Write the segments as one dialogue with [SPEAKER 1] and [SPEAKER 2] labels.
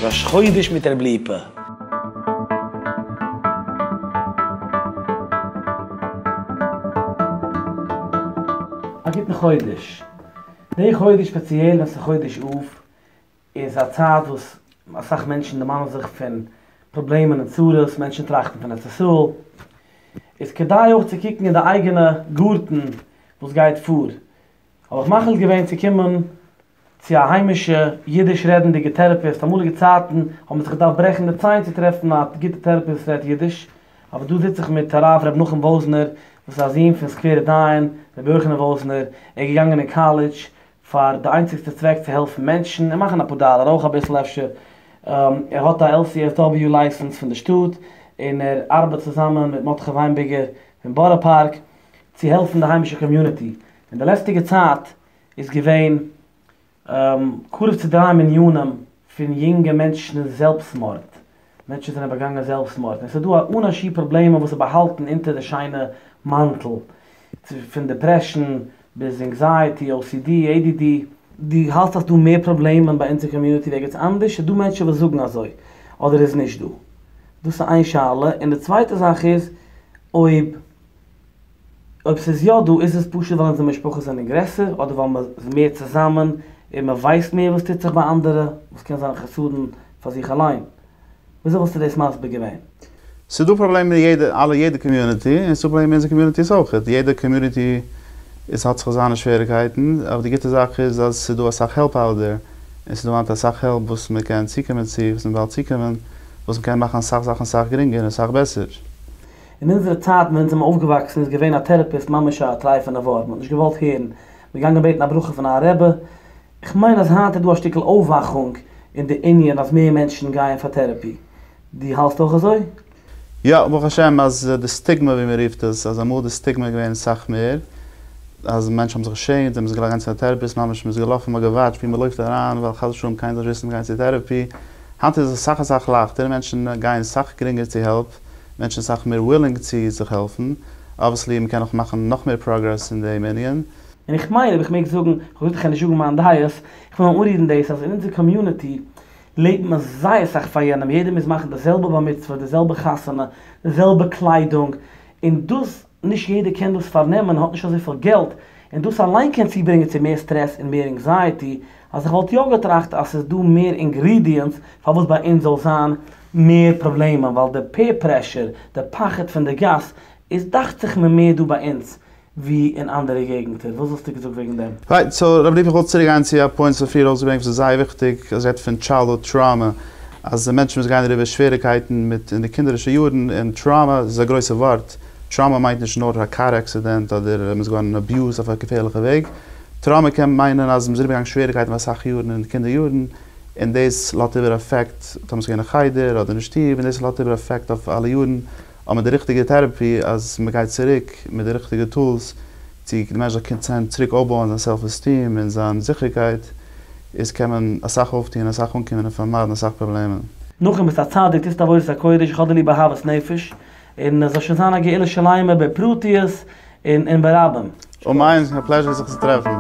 [SPEAKER 1] ראש חודש מיט ר' ליפא. א גוטן חודש. די חודש ספעציעל ווען ס'איז חודש אב איז א צייט וואס אסאך מענטשן דערמאנען זיך פון פראבלעמען און צרות, מענטשן טראכטן פון ארץ ישראל, איז כדאי אויך צו קוקן אין די אייגענע גארטן וואס גייט פאר. האב איך מחליט געווען צו קומען צו א היימישע אידיש רעדנדיגע טעראפיסט, אמאליגע צייטן האט מען זיך געדארפט ברעכן די ציין צו טרעפן א גוטע טעראפיסט וואס רעדט אידיש, אבער דא זיץ איך מיט הרב ר' נחום וואזנער וואס איז א זון פון סקווערע דיין ר' יוחנן וואזנער, ער איז געגאנגען אין קאלעדזש פאר די איינציגסטע צוועק צו העלפן מענטשן און מאכן אפאר דאלער אויך אביסל אפשר, ער האט א LCSW לייסענס פון די שטאט און ער ארבעט צוזאמען מיט מרדכי וויינבערגער פון בארא פארק צו העלפן די היימישע קאמיוניטי. אין די לעצטיגע צייט איז געווען קרוב צו דריי מנינים פון יונגע מענטשן זעלבסטמארד, מענטשן זענען באגאנגען זעלבסטמארד, און עס איז דא אן א שיעור פראבלעמען וואס איז באהאלטן אונטער די שיינע מאנטל, פון דעפרעשן ביז ענקזייעטי, OCD, ADD. דו האלטסט אז ס'דא מער פראבלעמען ביי אונזער קאמיוניטי ווי ערגעץ אנדערש? ס'איז דא מענטשן וואס זאגן אזוי, אדער איז נישט דא? דאס איז איין שאלה, און די צווייטע זאך איז אויב אויב ס'איז יא דא, איז עס פשוט ווייל אונזער משפחות זענען גרעסער, אדער ווייל מ'איז מער צוזאמען און מ'ווייסט מער וואס טוט זיך ביי אנדערע, וואס קען זיין א חסרון פאר זיך אליין. וויאזוי וואלסטו דאס מסביר געווען?
[SPEAKER 2] ס'איז דא פראבלעמען אין יעדע אלע יעדע קאמיוניטי, און ס'איז דא פראבלעמען אין אונזער קאמיוניטיס אויכעט, יעדע קאמיוניטי איז האט זיך זיינע שוועריקייטן, אבער די גוטע זאך איז אז ס'איז דא אסאך העלפ אוט דער, און ס'איז דא היינט אסאך העלפ וואס מ'קען צוקומען צו, וואס מ'וועט באלד צוקומען, וואס מ'קען מאכן אסאך זאכן אסאך גרינגער און אסאך בעסער.
[SPEAKER 1] אין אונזערע צייטן ווען אונז זעמער אויפגעוואקסן איז געווען א טעראפיסט ממש א טרייפענע ווארט, מ'האט נישט געוואלט הערן, מ'איז געגאנגען בעטן א ברכה פון א רבי, כ'מיין אז היינט איז דא א שטיקל אויפוואכונג אין די ענין אז מער מענטשן גייען פאר טעראפי, דו האלסט אויך אזוי?
[SPEAKER 2] יא, ברוך השם אז די סטיגמע ווי מען רופט עס, אז אמאל די סטיגמע איז געווען סאך מער, אז מענטשן האבן זיך געשעמט ווען מען איז געגאנגען צו א טעראפיסט, ממש מען איז געלאפן מען האט געוואטשט ווי מען לויפט אריין ווייל חס ושלום קיינער זאל נישט וויסן מען גייט צו טעראפי, היינט איז עס אסאך אסאך לייכטער, מענטשן גייען סאך גרינגער צו העלפ, מענטשן אסאך מער ווילינג צו זיך העלפן, obviously מען קען נאך מאכן נאך מער פראגרעס אין דעם ענין.
[SPEAKER 1] און איך מיין אויב איך מעג זאגן, איך האב געזאגט איך קען נישט זאגן מיין דעות, איך וויל נאר אנרירן דאס אז אין אונזער קאמיוניטי לעבט מען זייער סאך פאר יענעם, יעדער מוז מאכן די זעלבע בר מצוה, די זעלבע חתונה, די זעלבע קליידונג, און דאס, נישט יעדער קען דאס פארנעמען, האט נישט אזויפיל געלט, און דאס אליין קען צוברענגען צו מער סטרעס און מער ענקזייעטי, אז איך וואלט יא געטראכט אז ס'איז דא מער אינגרידיענטס פארוואס ביי אונז זאל זיין מער פראבלעמען, ווייל די פעיר פרעשור, די פחד פון די גאס, איז דאכט זיך מיר מער דא ביי אונז ווי אין אנדערע געגנטער, וואס וואלסטו געזאגט וועגן דעם?
[SPEAKER 2] Right, so רב ליפא איך וויל צוריק גיין צו א point וואס האט פריער ארויסגעברענגט וואס איז זייער וויכטיג, אז רעדט פון childhood trauma, אז מענטשן וואס גייען אריבער שוועריקייטן מיט אין די קינדערישע יארן, און trauma איז א גרויסע ווארט, trauma מיינט נישט נאר א קאר עקסידענט אדער מען איז געווארן abused אויף א געפערליכע וועג, trauma קען מיינען אז מען איז אריבערגעגאנגען שוועריקייטן פאר אסאך יארן אין די קינדער יארן, און דאס לאזט איבער עפעקט, טאמער ס'איז געווען אין חדר אדער אין שטוב, און דאס לאזט איבער עפעקט אויף אלע יארן, אבער מיט די ריכטיגע טעראפי אז מען גייט צוריק מיט די ריכטיגע tools צו די מענטש זאל קענען צוריק אויפבויען זיין self esteem און זיין זיכערקייט איז קען מען אסאך אויפטוהן אסאך אנקומען און פארמיידן אסאך פראבלעמען.
[SPEAKER 1] נחום ביסט א צדיק טוסט עבודת הקודש איך האב דיר ליב אהבת נפש און עס זאל שוין זיין א גאולה שלימה בפרטיות און און ברבים.
[SPEAKER 2] אמן, א pleasure זיך צו טרעפן.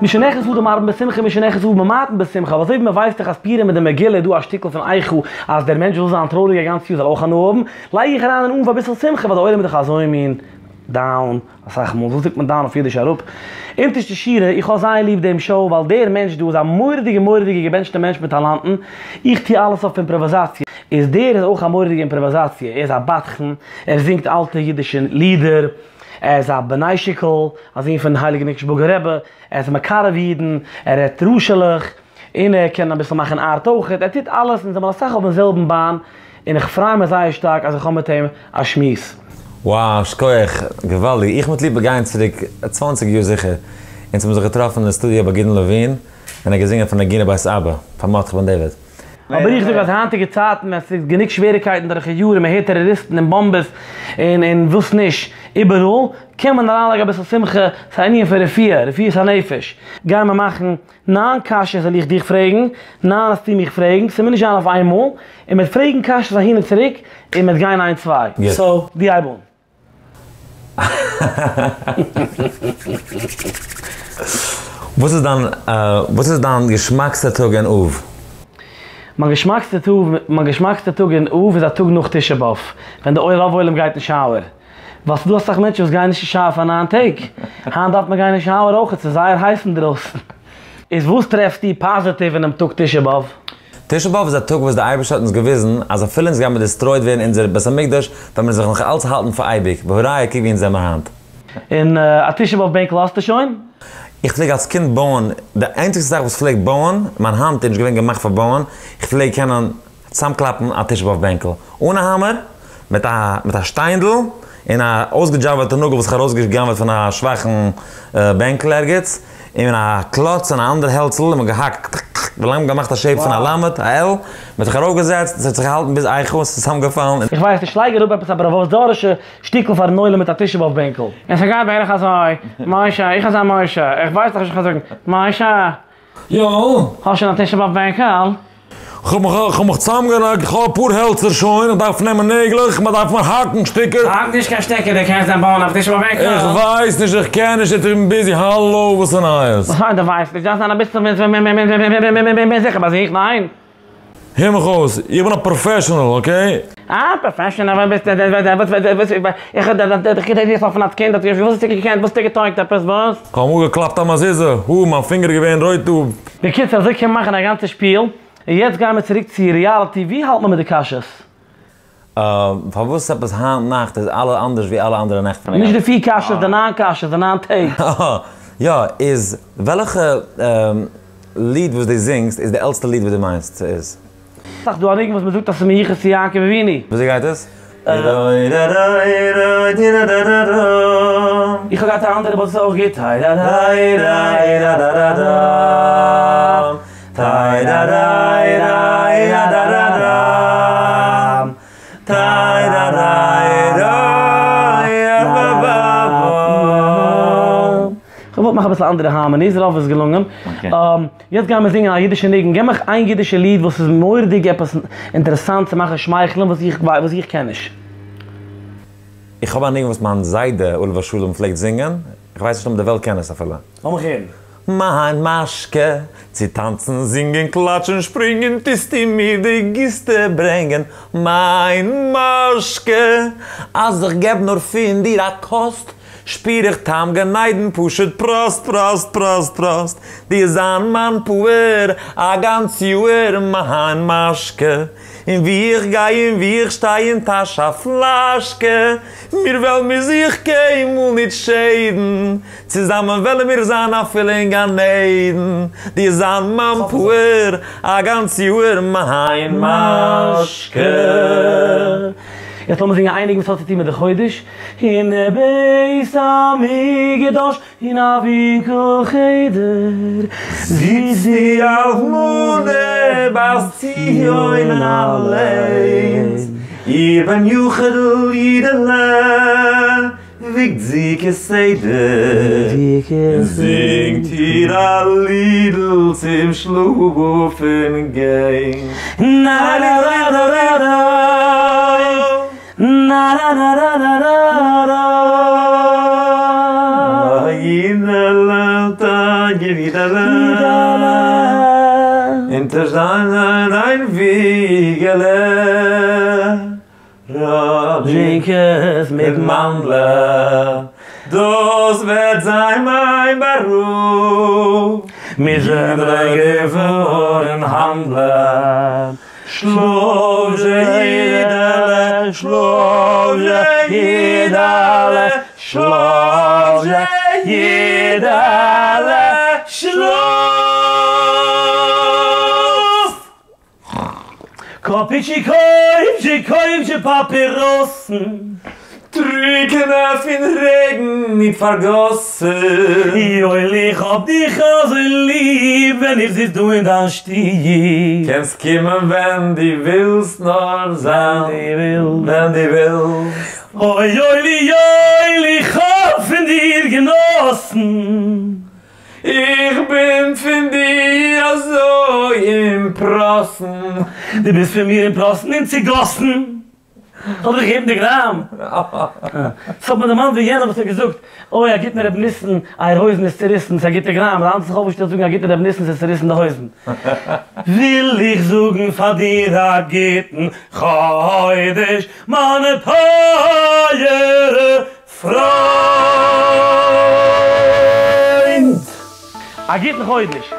[SPEAKER 1] משנכנס אדר מרבין בשמחה משנכנס אב ממעטין בשמחה, אבער אזוי ווי מען ווייסט דאך אז פורים מיט די מגילה איז דא א שטיקל פון איכה אז דער מענטש וויל זיין טרויעריג א גאנץ יאר זאל אויך הנאה האבן, לייג איך אריין אין אב אביסל שמחה ווייל די עולם איז דאך אזוי מין down אסאך מאל, וואס זאגט מען down אויף אידיש אראפ? אונטערשטע שורה, איך האב זייער ליב דעם show ווייל דער מענטש דא איז א מורא'דיגע מורא'דיגע געבענטשטע מענטש מיט טאלאנטן, איך טו אלעס אויף אימפראוויזאציע, איז דער איז אויך א מורא'דיגע אימפראוויזאציע, ער איז א בדחן, ער זינגט אלטע אידישע לידער, ער איז א בנשק'ל, א זון פון הייליגן ניקלשבורגער רבי, ער איז מקרב אידן, ער רעדט דרשה'לעך, און ער קען אביסל מאכן art אויכעט, ער טוט אלעס, אונז זעמער אסאך אויפן זעלבן באן, און איך פריי מיר זייער שטארק אז איך האב מיט אים א שמועס.
[SPEAKER 3] Wow, שכוח, געוואלדיג, איך מיט ליפא גייען צוריק צוואנציג יאר זיכער, אונז האבן זיך געטראפן אין די סטודיאו ביי גדעון לעווין, און ער האט געזינגען פון נגינה בית אבא, פאר מרדכי בן דוד.
[SPEAKER 1] אבער איך זאג אז היינטיגע צייטן ווען ס'איז גענוג שוועריקייטן דורך די יאר און מ'הערט טעראריסטן און באמבעס און און וואס נישט איבעראל, קען מען אריינלייגן אביסל שמחה, ס'איז א ענין פון רפואה, רפואת הנפש. גיימער מאכן ניין קשיות זאל איך דיך פרעגן, ניין זאלסטו מיך פרעגן, ס'מוז נישט זיין אויף איינמאל, און מ'וועט פרעגן קשיות אהין און צוריק, און מ'וועט גיין איינס צוויי. So, דו הייב אן.
[SPEAKER 3] וואס איז דיין וואס איז דיין געשמאקסטע טאג אין אב?
[SPEAKER 1] מיין געשמאקסטע טאג מיין געשמאקסטע טאג אין אב איז א טאג נאך תשעה באב, ווען די רוב עולם גייט אין שאוער. ווייל ס'דא אסאך מענטשן וואס גייען נישט אין שאוער פאר ניין טעג. היינט דארף מען גיין אין שאוער אויכעט, ס'איז זייער הייס אינדרויסן. איז וואס טרעפסטו פאזיטיוו אינעם טאג תשעה באב?
[SPEAKER 3] תשעה באב איז א טאג וואס דער אייבערשטער האט אונז געוויזן אז אפילו אונז גיימיר destroyed ווערן אונזער בית המקדש וועלן מיר זיך נאך אלץ האלטן פאר אייביג, והראיה קוק ווי אונז זעמער היינט.
[SPEAKER 1] און א תשעה באב בענקל האסטו שוין?
[SPEAKER 3] איך פלעג אלס קינד בויען, די איינציגסטע זאך וואס איך פלעג בויען, מיין האנט איז נישט געווען געמאכט פאר בויען, איך פלעג קענען צאמקלאפן א תשעה באב בענקל, אן א האמער, מיט א מיט א שטיינדל, און א אויסגעדזשאווערטע נאגל וואס איך האב ארויסגע'גנב'עט פון א שוואכן בענקל ערגעץ, און א קלאץ און א אנדער העלצל און מ'האט געהאקט ווילאנג מ'האט געמאכט א shape פון א למד, א L, מ'האט זיך ארויפגעזעצט, עס האט זיך געהאלטן ביז איכה, עס איז צוזאמגעפאלן.
[SPEAKER 1] איך ווייס נישט, לייג אראפ עפעס א בראוואזארישע שטיקל פארן עולם מיט א תשעה באב בענקל. און ס'גייט בערך אזוי, משה, איך אזא משה, איך ווייס דאך נישט וואס כ'זאל זאגן, משה.
[SPEAKER 3] יא.
[SPEAKER 1] האסט שוין א תשעה באב בענקל?
[SPEAKER 3] כ'האב מיך כ'האב מיך צוזאמגעלייגט, כ'האב אפאר העלצער שוין, איך דארף נעמען נעגלעך, מ'דארף מיר האקן שטיקער.
[SPEAKER 1] האק נישט קיין שטיקער, דו קענסט דען בויען א תשעה באב בענקל?
[SPEAKER 3] איך ווייס נישט, איך קען נישט, איך בין busy, האלא וואס איז נייעס?
[SPEAKER 1] וואס מיינט דו ווייסט נישט? דארפסט זיין אביסל מער זיכער ביי זיך, ניין?
[SPEAKER 3] הער מיך אויס, איך בין א professional, okay?
[SPEAKER 1] אה, professional, ווער ביסטו? וואס איך געדענק דיך נאך פון אלס קינד, וואס האסטו געקענט, וואס האסטו געטויגט עפעס, וואס?
[SPEAKER 3] כ'האב אמאל געקלאפט א מזוזה, הו, מיין פינגער איז געווען רויט דא.
[SPEAKER 1] בקיצור, אזוי קען מען מאכן א גאנצע שפיל, און יעצט גייען מיר צוריק צו reality, ווי האלט מען מיט די קשיות?
[SPEAKER 3] פארוואס עפעס היינט נאכט איז אלע אנדערש ווי אלע אנדערע נעכט פון א
[SPEAKER 1] נישט
[SPEAKER 3] גאנצן
[SPEAKER 1] די פיר קשיות, די ניין קשיות, די ניין טעג.
[SPEAKER 3] יא, איז וועלכע ליד וואס דו זינגסט איז די עלטסטע ליד וואס דו מיינסט ס'איז?
[SPEAKER 1] ס'איז דא א ניגון וואס מ'זאגט אז ס'איז מיוחס צו יעקב אבינו.
[SPEAKER 3] וויאזוי גייט עס?
[SPEAKER 1] איך האב געהאט א אנדערע but ס'איז אויך גוט. כ'וואלט מאכן אביסל אנדערע harmonies, רוב איז געלונגען. יעצט גיימיר זינגען א אידישע ניגון, געב מיך איין אידישע ליד וואס איז מורא'דיג עפעס אינטערעסאנט צו מאכן שמייכלען וואס איך וואס איך קען נישט.
[SPEAKER 3] איך האב א ניגון וואס מיין זיידע עליו השלום פלעגט זינגען, איך ווייס נישט אויב די וועלט קען עס אפילו.
[SPEAKER 1] לאמיך הערן.
[SPEAKER 3] מיין משקה, צו טאנצן זינגען קלאטשן שפרינגען טוסטו מיר די גיסטע ברענגען, מיין משקה, אז איך געב נאר פון דיר א קאסט, שפיר איך טעם גן עדן פשוט פראסט פראסט פראסט פראסט, דו זיין מיין פאער א גאנץ יאהר, מיין משקה, און ווי איך גיי און ווי איך שטיי אין טאש א פלאשקע, מיר וועלן מיר זיך קיינמאל ניט שיידן, צוזאמען וועלן מיר זיין אפילו אין גן עדן, דו זיין מיין פאער א גאנץ יאהר, מיין משקה.
[SPEAKER 1] יעצט לאמיר זינגען איין ניגון וואס האט צו טון מיט די חודש, אין בית המקדש אין א ווינקל חדר
[SPEAKER 3] זיצט די אלמנה בת ציון אליינס, איר בן יחיד'ל אידעלע וויגט זי כסדר, און זינגט איר א לידל צום שלאפן גיין. אונטער זיין וויגעלע ראדזשינקעס מיט מאנדלען, דאס וועט זיין מיין בארוף,
[SPEAKER 1] מיר זענען געפארן האנדלען.
[SPEAKER 3] שלאף זשע אידעלע, שלאף זשע אידעלע, שלאף זשע אידעלע, שלאף!
[SPEAKER 1] קאפיטשי קויפזשע קויפזשע פאפיראסן.
[SPEAKER 3] טריקענע פון רעגן ניט פארגאסן.
[SPEAKER 1] יואלי איך האב דיך אזוי ליב ווען איך זיץ דא אין דיין שטוב.
[SPEAKER 3] קענסט קומען ווען דו ווילסט נאר זיין ווען דו ווילסט.
[SPEAKER 1] אוי יואלי יואלי איך האב פון דיר גענאסן.
[SPEAKER 3] איך בין פון דיר אזוי impressed.
[SPEAKER 1] דו ביסט פון מיר impressed און צוגאסן. כ'האב דיך געגעבן די גראם. ס'האט מיר דערמאנט ווי יענער וואס האט געזאגט, אוי א גוטן ר' ניסן, אייער הויזן איז צוריסן, ס'איז א גוטע גראם, האט זיך אויפגעשטעלט זאגן א גוטן ר' ניסן ס'איז צוריסן די הויזן. וויל איך זאגן פאר דיר א גוטן חודש מיינע טייערע פריינט. א גוטן חודש.